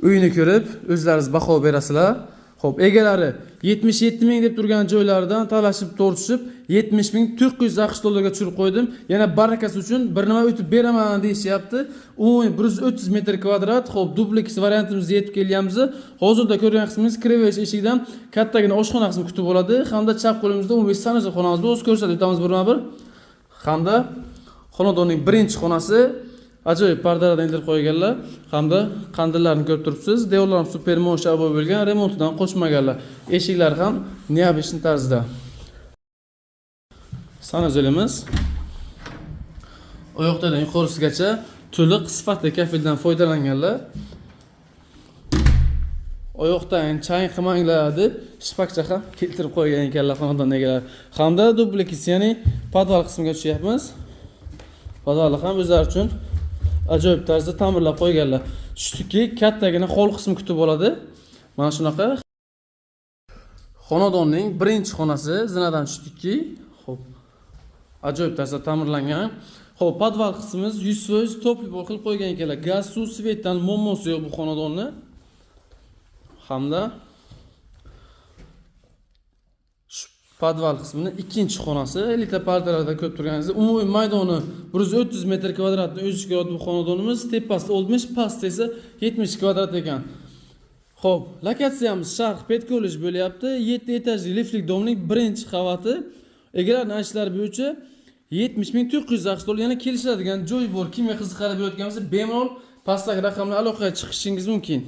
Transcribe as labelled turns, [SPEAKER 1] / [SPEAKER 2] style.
[SPEAKER 1] Uyni ko'rib, o'zlaringiz baho berasizlar. Xo'p, egalari 77 ming deb turgan joylaridan talashib tortishib 70 ming 900 AQSh dollariga tushirib qo'ydim. Yana barakasi uchun bir nima o'tib beraman deyishyapti. Umumiy 130 metr kvadrat. Xo'p, dupleks variantimizga yetib kelyapmiz. Hozirda ko'rgan qismingiz kiraverish eshigidan kattagina oshxona qismi kutib oladi hamda chap qo'limizda umumiy санузел xonamiz o'zi ko'rsatib o'tamiz birma-bir. Hamda xonadonning birinchi xonasi ajoyib pardalardan ildirib qo'yganlar hamda qandillarni ko'rib turibsiz. Devorlar ham super мощь обой bo'lgan, remontidan qochmaganlar. Eshiklar ham необычный tarzda. Санузел imiz oyoqdan yuqorisigacha to'liq sifatli kafeldan foydalanganlar. Oyoqdan chang qilmanglar deb shpakcha ham keltirib qo'ygan ekanlar xonadon egalari. Hamda dupleks, ya'ni podval qismiga tushyapmiz. Podvalni ham o'zlari uchun ajoyib tarzda ta'mirlab qo'yganlar. Tushdikki, kattagina hol qismi kutib oladi. Mana shunaqa xonadonning birinchi xonasi zinadan tushdikki, xo'p, ajoyib tarzda ta'mirlangan. Xo'p, podval qismimiz 100% тёплый пол qilib qo'ygan ekanlar. Gaz, suv, свет dan muammosi yo'q bu xonadonni. Hamda shu podval qismini ikkinchi xonasi elita pardalarda ko'rib turganingizdek, umumiy maydoni 130 metr kvadratni o'z ichiga oladi bu xonadonimiz. Tepasida 60, pastda esa 70 kvadrat ekan. Xo'p, lokatsiyamiz Sharq Pedkollej bo'lyapti. 7 etajli liftli дом ning birinchi qavati. Egalarning aytishlari bo'yicha 70 ming 900 AQSh dollar, yana kelishadigan joy bor. Kimga qiziqarli bo'layotgan bo'lsa, bemalol pastdagi raqamlar aloqaga chiqishingiz mumkin.